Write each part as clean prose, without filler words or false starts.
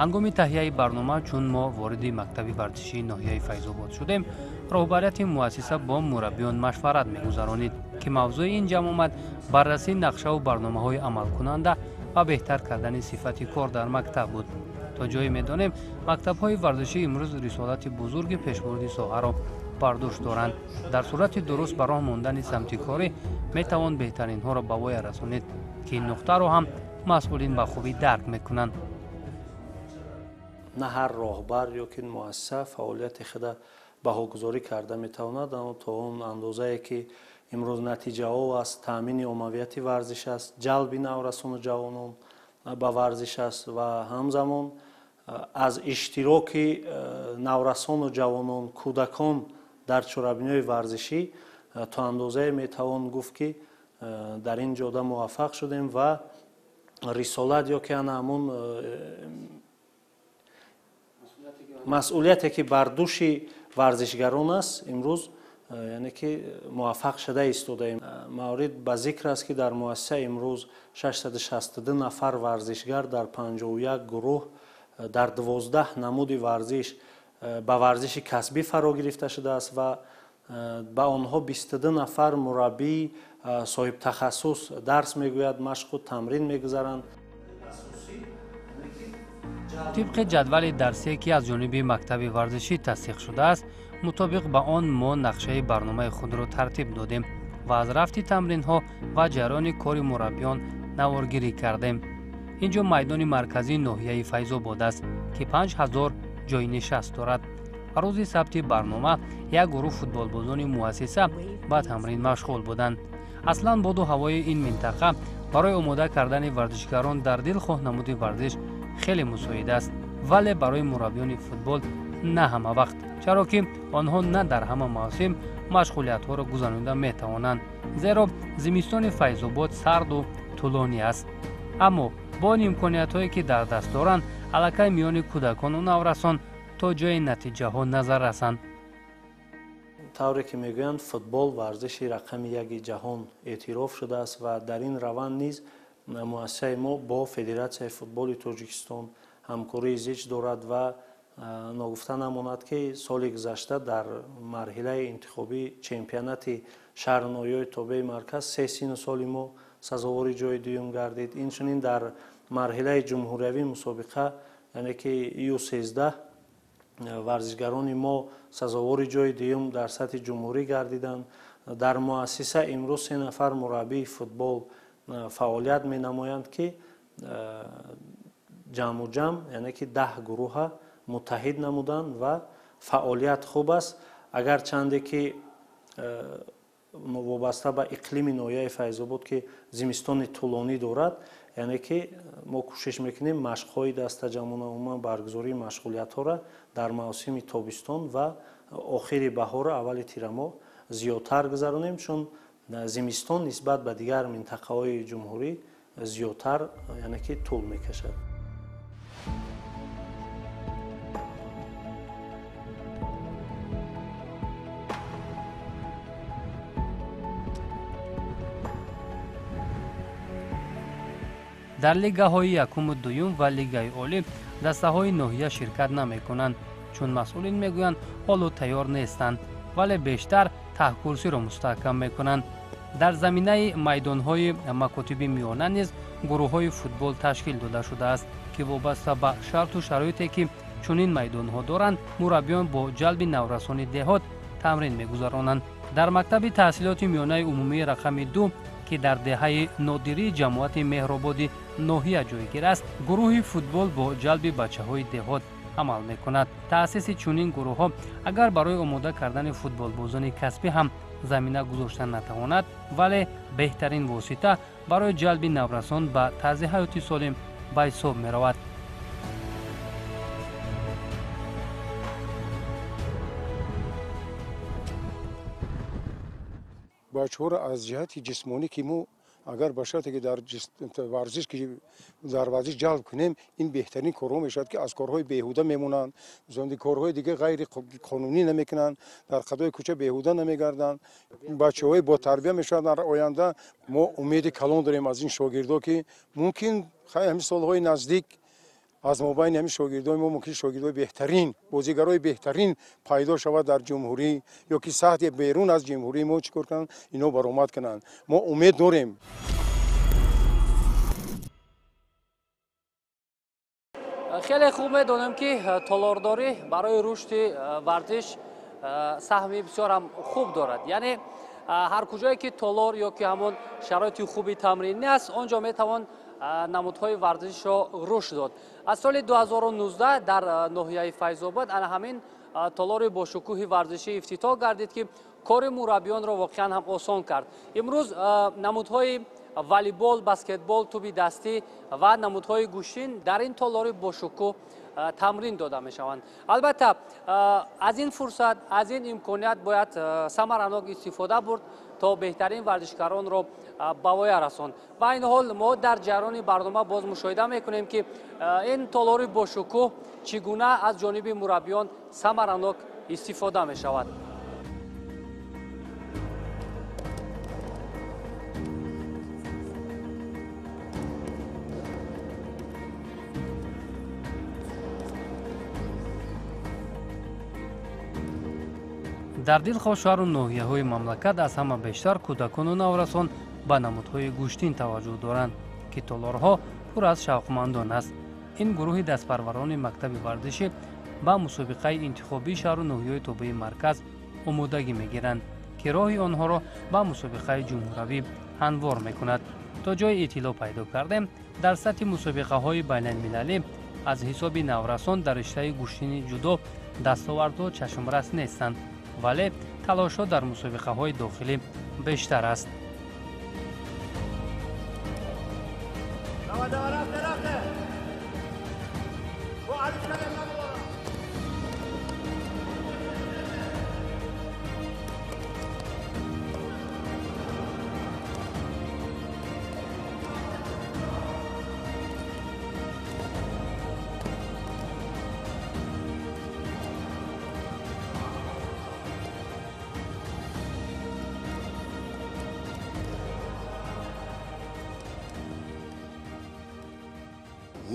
Ҳангоми таҳияи барнома, чун мо вориди мактаби варзишии ноҳияи Файзобод шудем, роҳбарияти муассиса бо мураббиён машварат мегузаронид, ки мавзӯи ин ҷамъомад баррасии нақшаву барномаҳои амалкунанда ва беҳтар кардани сифати кор дар мактаб буд. То ҷое медонем, мактабҳои варзишӣ имрӯз рисолати бузурги пешбурди соҳаро бар дӯш доранд. Дар сурати дуруст ба роҳ мондани самти корӣ метавон беҳтаринҳоро ба воя расонид, ки ин нуқтаро ҳам масъулин ба хубӣ дарк мекунанд. На ҳар роҳбар ё ки муассиса фаъолияти худа баҳогузорӣ карда метавонад, аммо то он андозае ки имрӯз натиҷаҳо аст, таъмини оммавияти варзиш аст, ҷалби наврасону ҷавонон ба варзиш аст ва ҳамзамон аз иштироки наврасону ҷавонон, кӯдакон дар чорабиниҳои варзишӣ то андозае метавон гуфт, ки дар ин ҷода муваффақ шудем ва рисолат ё ки ана ҳамон масъулияте ки бар дӯши варзишгарон аст, имрӯз яъне ки муваффақ шуда истодаем. Маврид ба зикр аст, ки дар муассиса имрӯз 662 нафар варзишгар дар 51 гурӯҳ дар 12 намуди варзиш ба варзиши касбӣ фаро гирифта шудааст ва ба онҳо 22 нафар мураббии соҳибтахассус дарс мегӯяд, машқу тамрин мегузаранд. Тибқи ҷадвали дарсие, ки аз ҷониби мактаби варзишӣ тасдиқ шудааст, мутобиқ ба он мо нақшаи барномаи худро тартиб додем ва аз рафти тамринҳо ва ҷараёни кори мураббиён наворгирӣ кардем. Ин ҷо майдони марказии ноҳияи Файзобод аст, ки 5000 ҷойи нишаст дорад. Рӯзи сабти барнома як гурӯҳ футболбозони муассиса ба тамрин машғул буданд. Аслан боду ҳавои ин минтақа барои омода кардани варзишгарон дар дилхоҳ намуди варзиш хеле мусоид аст, вале барои мураббиёни футбол на ҳама вақт, чаро ки онҳо на дар ҳама мавсим машғулиятҳоро гузаронида метавонанд, зеро зимистони Файзобод сарду тӯлонӣ аст. Аммо бо он имкониятҳое ки дар даст доранд, аллакай миёни кӯдакону наврасон то ҷои натиҷаҳо назар расанд. Тавре ки мегӯянд, футбол варзиши рақами яки ҷаҳон эътироф шудааст ва дар ин раванд низ муассисаи мо бо Федератсияи футболи Тоҷикистон ҳамкории зич дорад ва ногуфта намонад, ки соли гузашта дар марҳилаи интихобии чемпионати шаҳру ноҳияҳои тобеи марказ се сину соли мо сазовори ҷои дуюм гардид. Инчунин дар марҳилаи ҷумҳуриявии мусобиқа, яъне ки Ю-13, варзишгарони мо сазовори ҷои дуюм дар сатҳи ҷумҳурӣ гардиданд. Дар муассиса имрӯз се нафар мураббии футбол фаъолият менамоянд, ки ҷамъу ҷамъ, яъне ки 10 гурӯҳа муттаҳид намуданд ва фаъолият хуб аст. Агарчанде ки вобаста ба иқлими ноҳияи Файзобод, ки зимистони тӯлонӣ дорад, яъне ки мо кӯшиш мекунем машқҳои дастаҷамъона, умуман баргузории машғулиятҳоро дар мавсими тобистон ва охири баҳора, аввали тирамоҳ зиёдтар гузаронем, чун зимистон нисбат ба дигар минтақаҳои ҷумҳурӣ зиёдтар, яъне ки тӯл мекашад. Дар лигаҳои якуму дуюм ва лигаи олӣ дастаҳои ноҳия ширкат намекунанд, чун масъулин мегӯянд, ҳоло тайёр нестанд, вале бештар таҳкурсиро мустаҳкам мекунанд. Дар заминаи майдонҳои макотиби миёна низ гурӯҳҳои футбол ташкил дода шудааст, ки вобаста ба шарту шароите ки чунин майдонҳо доранд, мураббиён бо ҷалби наврасони деҳот тамрин мегузаронанд. Дар мактаби таҳсилоти миёнаи умумии рақами 2, ки дар деҳаи нодирии ҷамоати Меҳрободи ноҳия ҷойгир аст, гурӯҳи футбол бо ҷалби бачаҳои деҳот амал мекунад. Таъсиси чунин гурӯҳҳо агар барои омода кардани футболбозони касбӣ ҳам замина гузошта натавонад, вале беҳтарин восита барои ҷалби наврасон ба тарзи ҳаёти солим ба ҳисоб меравад. Бачаҳоро аз ҷиҳати ҷисмонӣ, ки мо агар ба шарте ки дар варзиш, ки дар варзиш ҷалб кунем, ин беҳтарин корҳо мешавад, ки аз корҳои беҳуда мемонанд, корҳои дига ғайриқонунӣ намекунанд, дар қадои кӯча беҳуда намегарданд, бачаҳои ботарбия мешаванд. Дар оянда мо умеди калон дорем аз ин шогирдо, ки мумкин ҳамин солҳои наздик Аз мобайни ҳамин шогирдои мо мумкин шогирдои беҳтарин, бозигарои беҳтарин пайдо шавад дар ҷумҳурӣ ё ки саҳти берун аз ҷумҳурии мо чӣ кор кунанд, ино баромад кунанд. Мо умед дорем. Хеле хуб медонем, ки толордорӣ барои рушди варзиш саҳми бисёр ҳам хуб дорад. Яъне ҳар куҷое ки толор ё ки ҳамон шароити хуби тамринӣ аст, он ҷо метавон намудҳои варзишро рушд дод. Аз соли 2019 дар ноҳияи Файзобод ана ҳамин толори бошукӯҳи варзишӣ ифтитоҳ гардид, ки кори мураббиёнро воқеан ҳам осон кард. Имрӯз намудҳои волейбол, баскетбол, туби дастӣ ва намудҳои гӯштин дар ин толори бошукӯҳ тамрин дода мешаванд. Албатта, аз ин фурсат, аз ин имконият бояд самаранок истифода бурд, то беҳтарин варзишгаронро ба воя расонд. Ва ин ҳол мо дар ҷараёни барнома боз мушоҳида мекунем, ки ин толори бошукӯҳ чӣ гуна аз ҷониби мураббиён самаранок истифода мешавад. Дар дилхоҳ шаҳру ноҳияҳои мамлакат аз ҳама бештар кӯдакону наврасон ба намудҳои гӯштин таваҷҷӯҳ доранд, ки толорҳо пур аз шавқмандон аст. Ин гурӯҳи дастпарварони мактаби варзишӣ ба мусобиқаи интихобии шаҳру ноҳияҳои тобеи марказ омодагӣ мегиранд, ки роҳи онҳоро ба мусобиқаи ҷумҳуравӣ ҳамвор мекунад. То ҷои иттилоъ пайдо кардем, дар сатҳи мусобиқаҳои байналмилалӣ аз ҳисоби наврасон дар риштаи гӯштини ҷудо дастовардҳо чашмрас нестанд, вале талошҳо дар мусобиқаҳои дохилӣ бештар аст.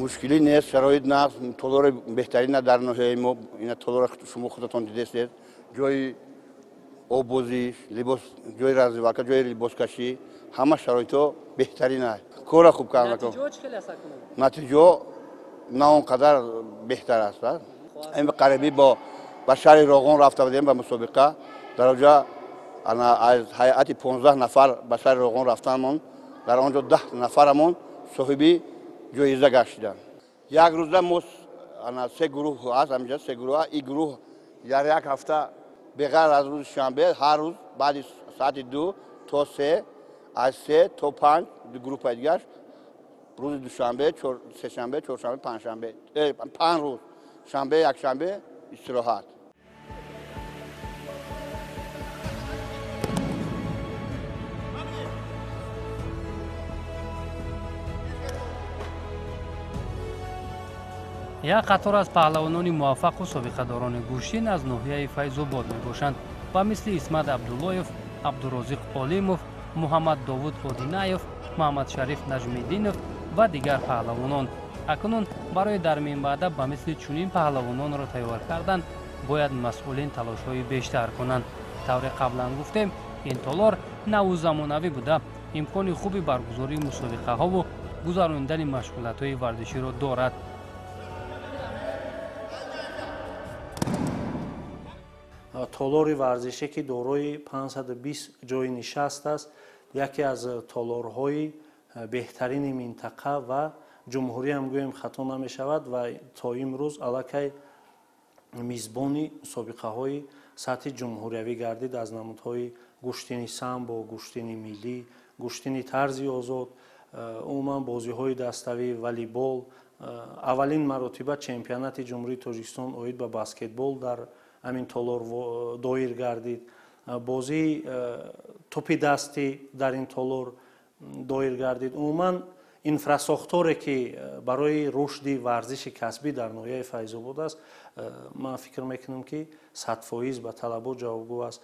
Мушкилӣ нест, шароит наст, толори беҳтарина дар ноҳияи мо. Ина толора шумо худатон дидестед, ҷои оббозӣ, либос, ҷои раздевалка, ҷои либоскашӣ, ҳама шароитҳо беҳтарин аст. Кора хуб карда. Натиҷаҳо на он қадар беҳтар аст. Ин қарибӣ бо ба шаҳри Роғон рафта будем ба мусобиқа. Дар онҷо аз ҳайати 15 нафар ба шаҳри Роғон рафтанмон, дар он ҷо 10 нафарамон соҳиби ҷоиза гаштиданд. Як рӯза мо се гурӯҳ аст, ҳаминҷа се гурӯҳ. Ин гурӯҳ дар як ҳафта беғайр аз рӯзи шанбе ҳар рӯз баъди соати 2 то 3, аз 3 то 5 гурӯҳи дигар, рӯзи душанбе, сешанбе, чоршанбе, панҷшанбе, 5 рӯз, шанбе, якшанбе истироҳат. Як қатор аз паҳлавонони муваффақу собиқадорони гӯштин аз ноҳияи Файзобод мебошанд ва мисли Исмат Абдуллоев, Абдурозиқ Олимов, Муҳаммад Довуд Одинаев, Муҳаммадшариф Наҷмиддинов ва дигар паҳлавонон. Акнун барои дар минбаъда ба мисли чунин паҳлавононро тайёр кардан бояд масъулин талошҳои бештар кунанд. Тавре қаблан гуфтем, ин толор наву замонавӣ буда, имкони хуби баргузории мусобиқаҳову гузаронидани машғулиятҳои варзиширо дорад. Толори варзишӣ, ки дорои 520 ҷойи нишаст аст, яке аз толорҳои беҳтарини минтақа ва ҷумҳурӣ ҳам гӯем хато намешавад ва то имрӯз аллакай мизбони мусобиқаҳои сатҳи ҷумҳуриявӣ гардид аз намудҳои гӯштини самбо, гӯштини миллӣ, гӯштини тарзи озод, умуман бозиҳои даставӣ, волейбол. Аввалин маротиба чемпионати Ҷумҳурии Тоҷикистон оид ба баскетбол дар ҳамин толор доир гардид. Бозии тӯпи дастӣ дар ин толор доир гардид. Умуман инфрасохторе, ки барои рушди варзиши касбӣ дар ноҳияи Файзобод аст, ман фикр мекунам, ки 100% ба талабот ҷавобгӯ аст.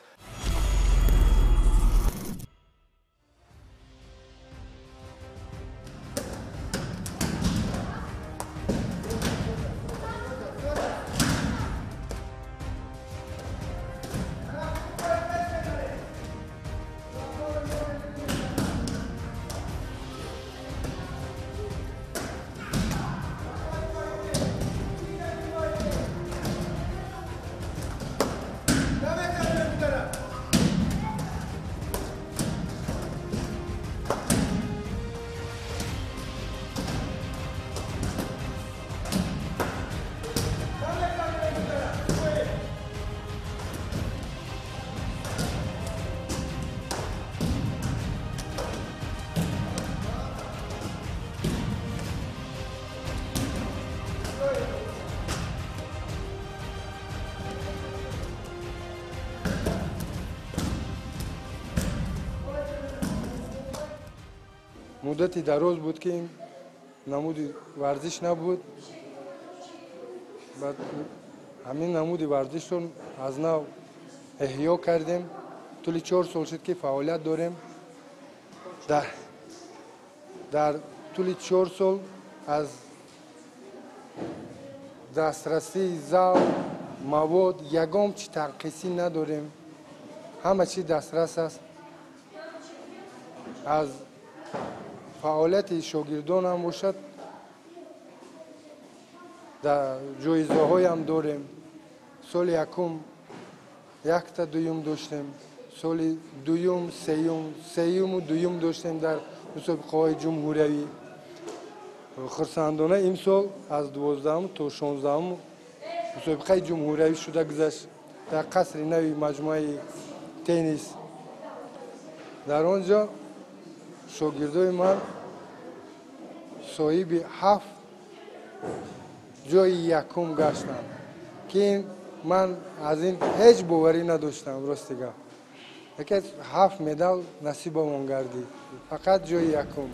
Муддати дароз буд, ки ин намуди варзиш набуд. Ҳамин намуди варзишро аз нав эҳё кардем. Тӯли 4 сол шуд, ки фаъолият дорем. Дар тӯли 4 сол аз дастрасии зал, мавод ягон чи танқисӣ надорем. Ҳама чи дастрас аст. Аз фаъолияти шогирдон ҳам бошад, ҷоизаҳоям дорем. Соли якум якта дуюм доштем, соли дуюм сеюм, сеюму дуюм доштем дар мусобиқаҳои ҷумҳуриявӣ. Хурсандона имсол аз 12 то 16 мусобиқаи ҷумҳуриявӣ шуда гузашт дар қасри нави маҷмӯаи теннис. Дар он ҷо шогирдои ман соҳиби 7 ҷои якум гаштанд, ки ман аз ин ҳеҷ боварӣ надоштам. Рости гап, яке 7 медал насибамон гардид, фақат ҷои якум.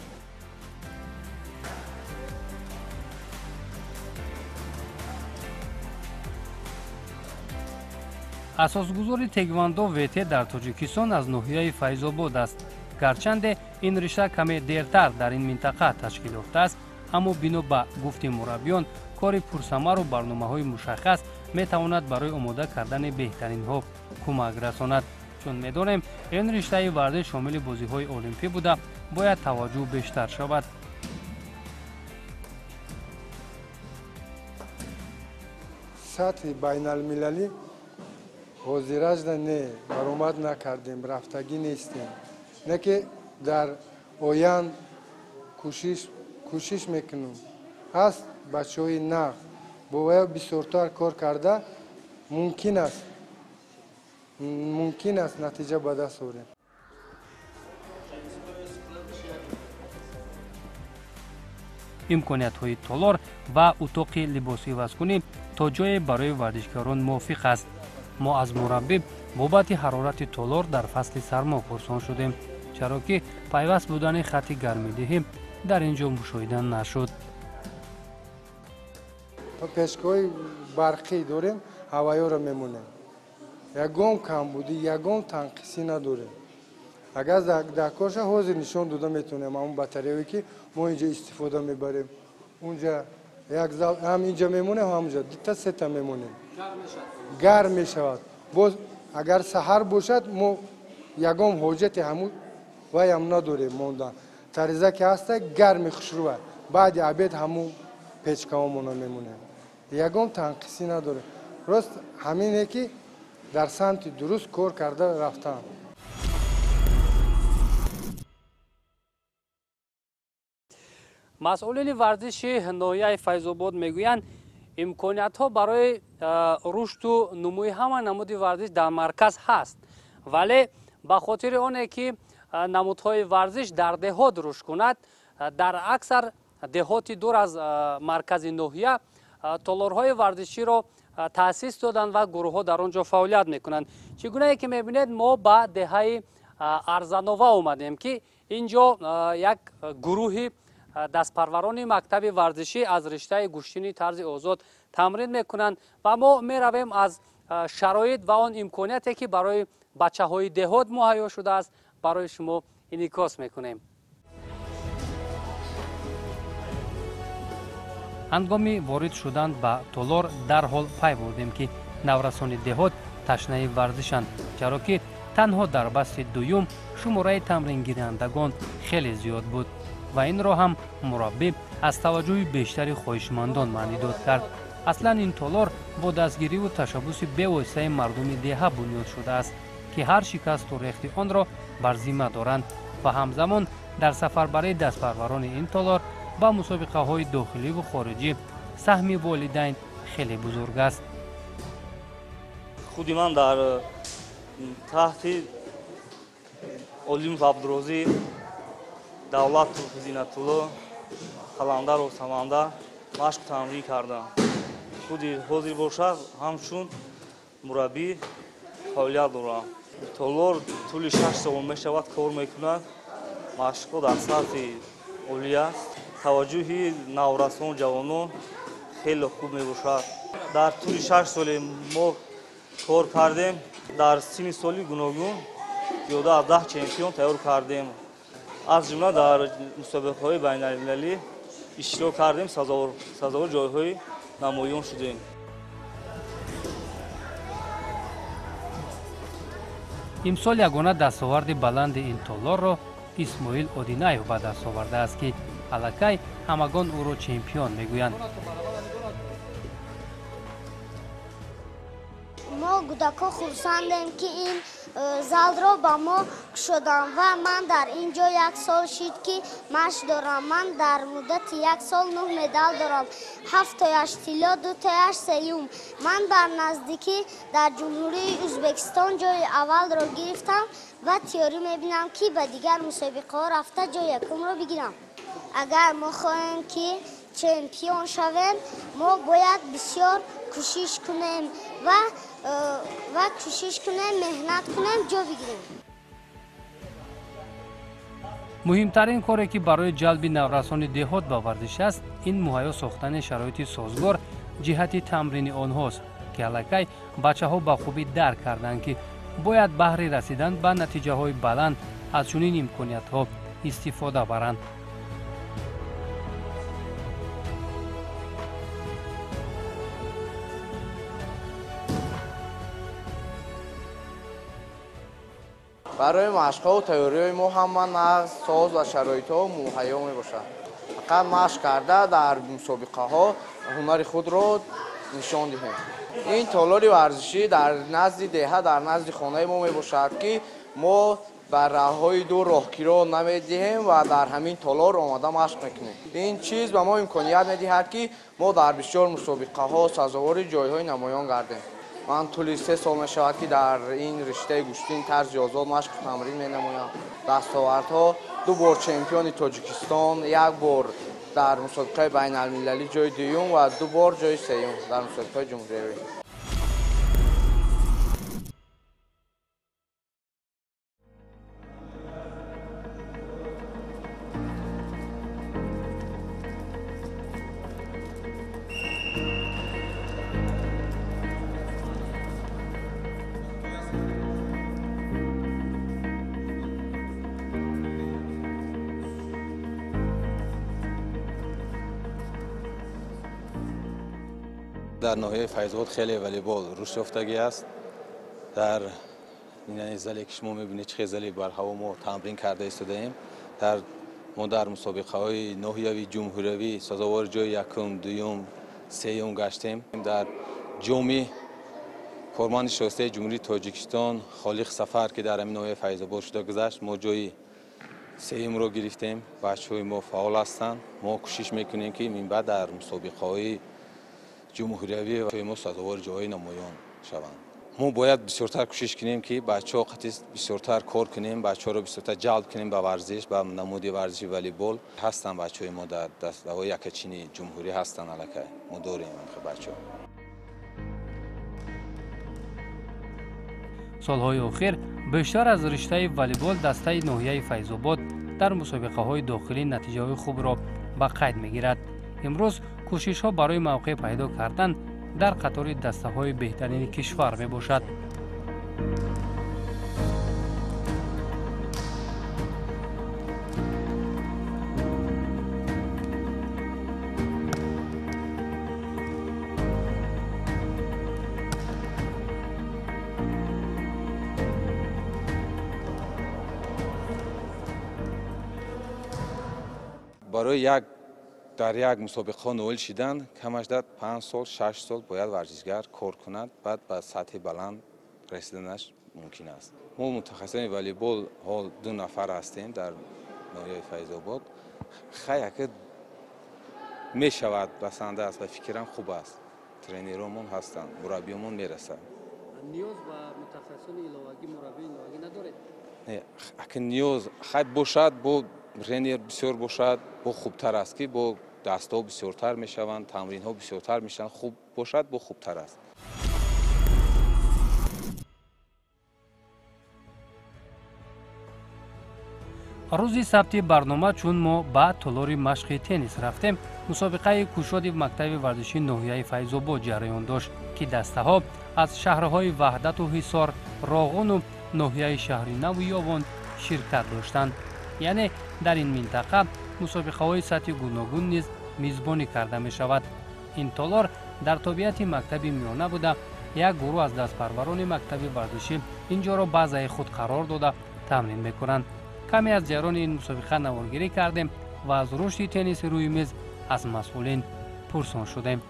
Асосгузори теквандо ВТ дар Тоҷикистон аз ноҳияи Файзобод аст. Гарчанде ин риша каме дертар дар ин минтақа ташкил ёфтааст, аммо бино ба гуфти мураббиён, кори пурсамару барномаҳои мушаххас метавонад барои омода кардани беҳтаринҳо кӯмак расонад. Чун медонем, ин риштаи варзиш шомили бозиҳои олимпӣ буда, бояд таваҷҷӯҳ бештар шавад. Сатҳи байналмилалӣ ҳозиражда не, баромад накардем, рафтагӣ нестем. Не ки дар оянд кӯшиш мекунем. Ҳаст бачаҳои нағз, бо вая бисёртар кор карда мумкин аст натиҷа ба даст орем. Имкониятҳои толор ва утоқи либосивазкунӣ то ҷое барои варзишгарон мувофиқ аст. Мо аз мураббӣ бобати ҳарорати толор дар фасли сармо пурсон шудем, чаро ки пайваст будани хатти гармидиҳӣ дар ин ҷо мушоҳида нашуд. Пешгоҳи барқӣ дорем, ҳавоёро мемонем. Ягон камбудӣ, ягон танқисӣ надорем. Агар дар корша ҳозир нишон дода метавонем ҳамон батареяе, ки мо инҷо истифода мебарем. Унҷа як зал ҳам инҷа мемонем, ҳамунҷа дута сета мемонем. Гарм мешавад. Боз агар саҳар бошад, мо ягон ҳоҷати ҳамун ваям надорем мондан. Тариза ки ҳаста, гарми хушрӯва. Баъди обед ҳамун печкаҳомона мемонем. Ягон танқисӣ надорем. Рост ҳамине, ки дар самти дуруст кор карда рафтан. Масъулини варзиши ноҳияи Файзобод мегӯянд, имкониятҳо барои рушду нумӯи ҳама намуди варзиш дар марказ ҳаст, вале ба хотири оне ки намудҳои варзиш дар деҳот рушд кунад, дар аксар деҳоти дур аз маркази ноҳия толорҳои варзиширо таъсис доданд ва гурӯҳҳо дар он ҷо фаъолият мекунанд. Чӣ гунае ки мебинед, мо ба деҳаи Арзанова омадем, ки ин ҷо як гурӯҳи дастпарварони мактаби варзишӣ аз риштаи гӯштини тарзи озод тамрин мекунанд ва мо меравем аз шароит ва он имконияте ки барои бачаҳои деҳот муҳайё шудааст, барои шумо инъикос мекунем. Ҳангоми ворид шудан ба толор дарҳол пай бурдем, ки наврасони деҳот ташнаи варзишанд, чаро ки танҳо дар басти дуюм шумораи тамрингирандагон хеле зиёд буд ва инро ҳам мураббӣ аз таваҷҷӯҳи бештари хоҳишмандон маънидод кард. Аслан ин толор бо дастгириву ташаббуси бевоситаи мардуми деҳа бунёд шудааст, ки ҳар шикасту рехти онро бар зимма доранд ва ҳамзамон дар сафарбарии дастпарварони ин толор ба мусобиқаҳои дохиливу хориҷӣ саҳми волидайн хеле бузург аст. Худи ман дар таҳти Олимов Абдурозӣ, Давлатов Зинатулло, Қаландаров Саманда машқ тамрин кардам. Худи ҳозир бошад, ҳамчун мураббӣ фаъолият дорам. Толор тӯли 6 сол мешавад кор мекунад. Машқҳо дар сатҳи Олӣ аст. Таваҷҷӯҳи наврасон, ҷавонон хеле хуб мебошад. Дар тӯли 6 соли мо кор кардем, дар синни соли гуногун зиёда аз 10 чемпион тайёр кардем. Аз ҷумла дар мусобиқаҳои байналмилалӣ иштирок кардем, сазовор ҷойҳои намоён шудем. Имсол ягона дастоварди баланди ин толорро Исмоил Одинаев ба даст овардааст, ки аллакай ҳамагон ӯро чемпион мегӯянд. Мо кӯдакҳо хурсандем, ки ин залро ба мо кушоданд ва ман дар ин ҷо 1 сол шид, ки машқ дорам. Ман дар муддати 1 сол 9 медал дорам, 7 тояш тилло, 2 тояш сеюм. Ман бар наздикӣ дар Ҷумҳурии Ӯзбекистон ҷои аввалро гирифтам ва тиёрӣ мебинам, ки ба дигар мусобиқаҳо рафта ҷои якумро бигирам. Агар мо хоҳем, ки чемпион шавем, мо бояд бисёр кӯшиш кунем ва кӯшиш кунем, меҳнат кунем, ҷо бигирем. Муҳимтарин коре, ки барои ҷалби наврасони деҳот ба варзиш аст, ин муҳайё сохтани шароити созгор ҷиҳати тамрини онҳост, ки аллакай бачаҳо ба хубӣ дарк карданд, ки бояд баҳри расидан ба натиҷаҳои баланд аз чунин имкониятҳо истифода баранд. Барои машқҳо тайёриҳои мо ҳама нағз, соз ва шароитҳо муҳайё мебошад. Фақат машқ карда дар мусобиқаҳо ҳунари худро нишон диҳем. Ин толори варзишӣ дар назди деҳа, дар назди хонаи мо мебошад, ки мо бар роҳҳои дур роҳкиро намедиҳем ва дар ҳамин толор омада машқ мекунем. Ин чиз ба мо имконият медиҳад, ки мо дар бисёр мусобиқаҳо сазовори ҷойҳои намоён гардем. Ман тӯли 3 сол мешавад, ки дар ин риштаи гӯштин тарзи озод машқу тамрин менамоям. Дастовардҳо: 2 бор чемпиони Тоҷикистон, 1 бор дар мусобиқаи байналмилалӣ ҷои дуюм ва 2 бор ҷои сеюм дар мусобиқаи ҷумҳуриявӣ. Дар ноҳияи Файзобод хеле волейбол рушд ёфтагӣ аст. Дар ин зале, ки шумо мебинед, чӣ зали барҳаво мо тамрин карда истодаем. Мо дар мусобиқаҳои ноҳиявӣ, ҷумҳуриявӣ сазовори ҷои якум, дуюм, сеюм гаштем. Дар ҷоми корманди шоистаи Ҷумҳурии Тоҷикистон Холиқ Сафар, ки дар ҳамин ноҳияи Файзобод шуда гузашт, мо ҷои сеюмро гирифтем. Бачаҳои мо фаъол ҳастанд. Мо кӯшиш мекунем, ки минбаъд дар мусобиқаҳои ҷумҳуриявӣ мо сазовори ҷойҳои намоён шаванд. Мо бояд бисёртар кӯшиш кунем, ки бачаҳо қатъи бисёртар кор кунем, бачаҳоро бисёртар ҷалб кунем ба варзиш, ба намуди варзиши волейбол. Ҳастанд бачаҳои мо дар дастаҳои якачини ҷумҳурӣ ҳастанд, аллакай мо дорем бачаҳо. Солҳои охир бештар аз риштаи волейбол дастаи ноҳияи Файзобод дар мусобиқаҳои дохилӣ натиҷаҳои хубро ба қайд мегирад. Имрӯз кӯшишҳо барои мавқеъ пайдо кардан дар қатори дастаҳои беҳтарини кишвар мебошад. Барои дар як мусобиқаҳо ноил шидан камаш дар 5 сол, 6 сол бояд варзишгар кор кунад, баъд ба сатҳи баланд расиданаш мумкин аст. Мо мутахассисони волейбол ҳол 2 нафар ҳастем дар ноҳияи Файзобод. Хай ака мешавад, басанда аст ва фикрам хуб аст. Тренеромон ҳастанд, мураббиёмон мерасанд. Ниёз ба мутахассисони иловагӣ, мураббии иловагӣ надоред? Не, ака ниёз хай бошад, бо тренер бисёр бошад, бо хубтар аст, ки бо дастҳо бисёртар мешаванд, тамринҳо бисёртар мешаванд, хуб бошад, бо хубтар аст. Рӯзи сабти барнома чун мо ба толори машқи теннис рафтем, мусобиқаи кушоди мактаби варзишии ноҳияи Файзобод ҷараён дошт, ки дастаҳо аз шаҳрҳои Ваҳдату Ҳисор, Роғуну ноҳияи Шаҳринаву Ёвон ширкат доштанд. Яъне дар ин минтақа мусобиқаҳои сатҳи гуногун низ мизбонӣ карда мешавад. Ин толор дар тобиати мактаби миёна буда, як гурӯҳ аз дастпарварони мактаби варзишӣ ин ҷоро баъзаи худ қарор дода тамрин мекунанд. Каме аз ҷараёни ин мусобиқа наворгирӣ кардем ва аз рушди тенниси рӯи мез аз масъулин пурсон шудем.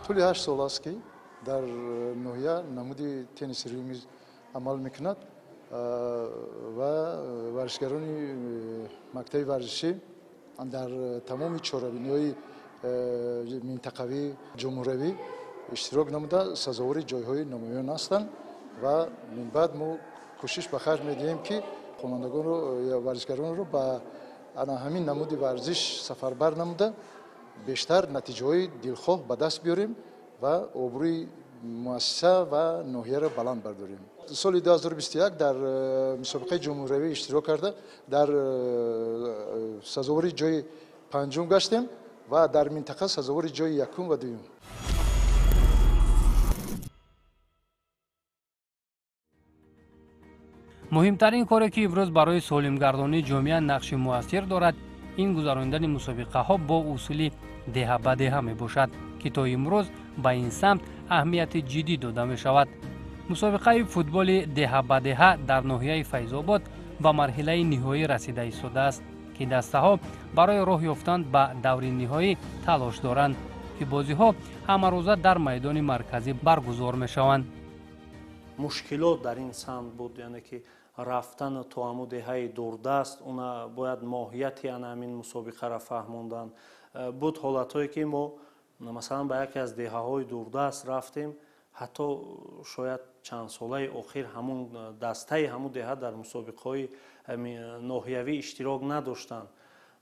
Тӯли 8 сол аст, ки дар ноҳия намуди тенниси рӯи мез амал мекунад ва варзишгарони мактаби варзишӣ дар тамоми чорабиниҳои минтақавӣ, ҷумҳуравӣ иштирок намуда, сазовори ҷойҳои намоён ҳастанд ва минбаъд мо кӯшиш ба харҷ медиҳем, ки хонандагонро ё варзишгаронро ба ана ҳамин намуди варзиш сафарбар намуда, бештар натиҷаҳои дилхоҳ ба даст биёрем ва обрӯи муассиса ва ноҳияро баланд бардорем. Соли 2021 дар мусобиқаи ҷумҳуравӣ иштирок карда, дар сазовори ҷои панҷум гаштем ва дар минтақа сазовори ҷои якум ва дуюм. Муҳимтарин коре, ки имрӯз барои солимгардонии ҷомеа нақши муассир дорад, ин гузаронидани мусобиқаҳо бо усули деҳа ба деҳа мебошад, ки то имрӯз ба ин самт аҳамияти ҷиддӣ дода мешавад. Мусобиқаи футболи деҳа ба деҳа дар ноҳияи Файзобод ба марҳилаи ниҳоӣ расида истодааст, ки дастаҳо барои роҳ ёфтан ба даври ниҳоӣ талош доранд, ки бозиҳо ҳамарӯза дар майдони марказӣ баргузор мешаванд. Мушкилот дар ин самт буд, яъне ки рафтан то ҳаму деҳаи дурдаст, она бояд моҳияти ана ҳамин мусобиқаро фаҳмондан. Буд ҳолатҳое, ки мо масалан ба яке аз деҳаҳои дурдаст рафтем, ҳатто шояд чанд солаи охир ҳамун дастаи ҳамун деҳа дар мусобиқаҳои ноҳиявӣ иштирок надоштанд.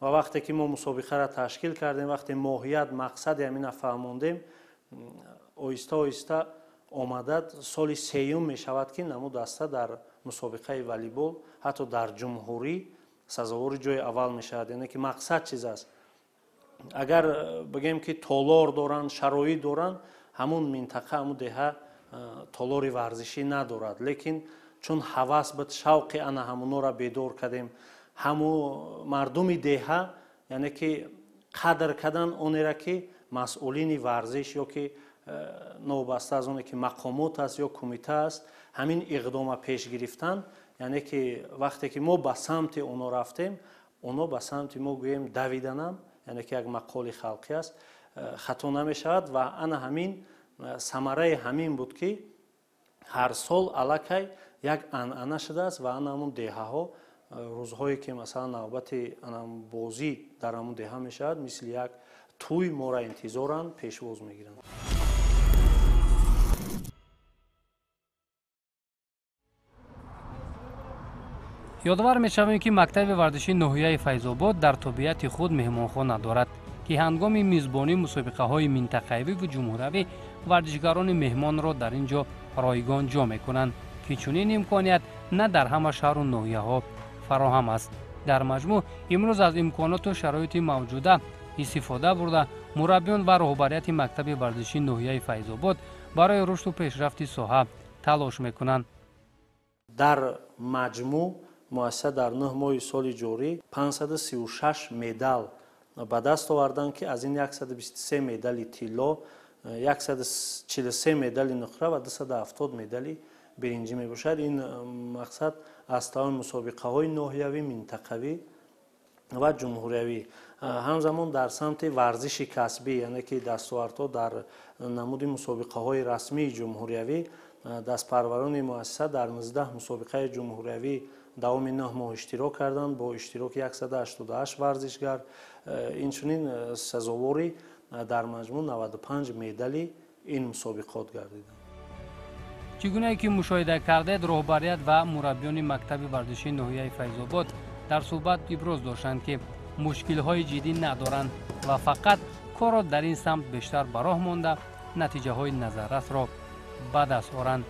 Ва вақте ки мо мусобиқаро ташкил кардем, вақте моҳият, мақсади ҳамина фаҳмондем, оҳиста оҳиста омада соли сеюм мешавад, ки намуд даста дар мусобиқаи волейбол ҳатто дар ҷумҳурӣ сазовори ҷои аввал мешавад. Яъне ки мақсад чиз аст? Агар бигем, ки толор доранд, шароит доранд, ҳамун минтақа, ҳамун деҳа толори варзишӣ надорад, лекин чун ҳавас буд, шавқи ана ҳамунора бедор кардем, ҳаму мардуми деҳа, яъне ки қадр кардан онера, ки масъулини варзиш ё ки новобаста аз оне ки мақомот аст ё кумита аст, ҳамин иқдома пеш гирифтан. Яъне ки вақте ки мо ба самти оно рафтем, оно ба самти мо гӯем давиданам, яъне ки як мақоли халқӣ аст, хато намешавад. Ва ана ҳамин самараи ҳамин буд, ки ҳар сол аллакай як анъана шудааст ва ана ҳамун деҳаҳо рӯзҳое, ки масалан навбати бозӣ дар ҳамун деҳа мешавад, мисли як тӯй моро интизоранд, пешвоз мегиранд. Ёдовар мешавем, ки мактаби варзишии ноҳияи Файзобод дар тобиати худ меҳмонхона дорад, ки ҳангоми мизбонии мусобиқаҳои минтақавӣ ва ҷумҳуравӣ варзишгарони меҳмонро дар ин ҷо ройгон ҷо мекунанд, ки чунин имконият на дар ҳама шаҳру ноҳияҳо фароҳам аст. Дар маҷмӯъ имрӯз аз имконоту шароити мавҷуда истифода бурда, мураббиён ва роҳбарияти мактаби варзишии ноҳияи Файзобод барои рушду пешрафти соҳа талош мекунанд. Дар маҷмӯъ муассиса дар 9 моҳи соли ҷорӣ 536 медал ба даст оварданд, ки аз ин 123 медали тилло, 143 медали нуқра ва 270 медали биринҷӣ мебошад. Ин мақсад аз тамоми мусобиқаҳои ноҳиявӣ, минтақавӣ ва ҷумҳуриявӣ. Ҳамзамон дар самти варзиши касбӣ, яъне ки дастовардҳо дар намуди мусобиқаҳои расмии ҷумҳуриявӣ, дастпарварони муассиса дар 19 мусобиқаи ҷумҳуриявӣ давоми 9 моҳ иштирок карданд бо иштироки 188 варзишгар. Инчунин сазовори дар маҷмӯъ 95 медали ин мусобиқот гардиданд. Чӣ гунае ки мушоҳида кардед, роҳбарият ва мураббиёни мактаби варзишии ноҳияи Файзобод дар суҳбат иброз доштанд, ки мушкилҳои ҷиддӣ надоранд ва фақат корро дар ин самт бештар ба роҳ монда, натиҷаҳои назаррасро ба даст оранд.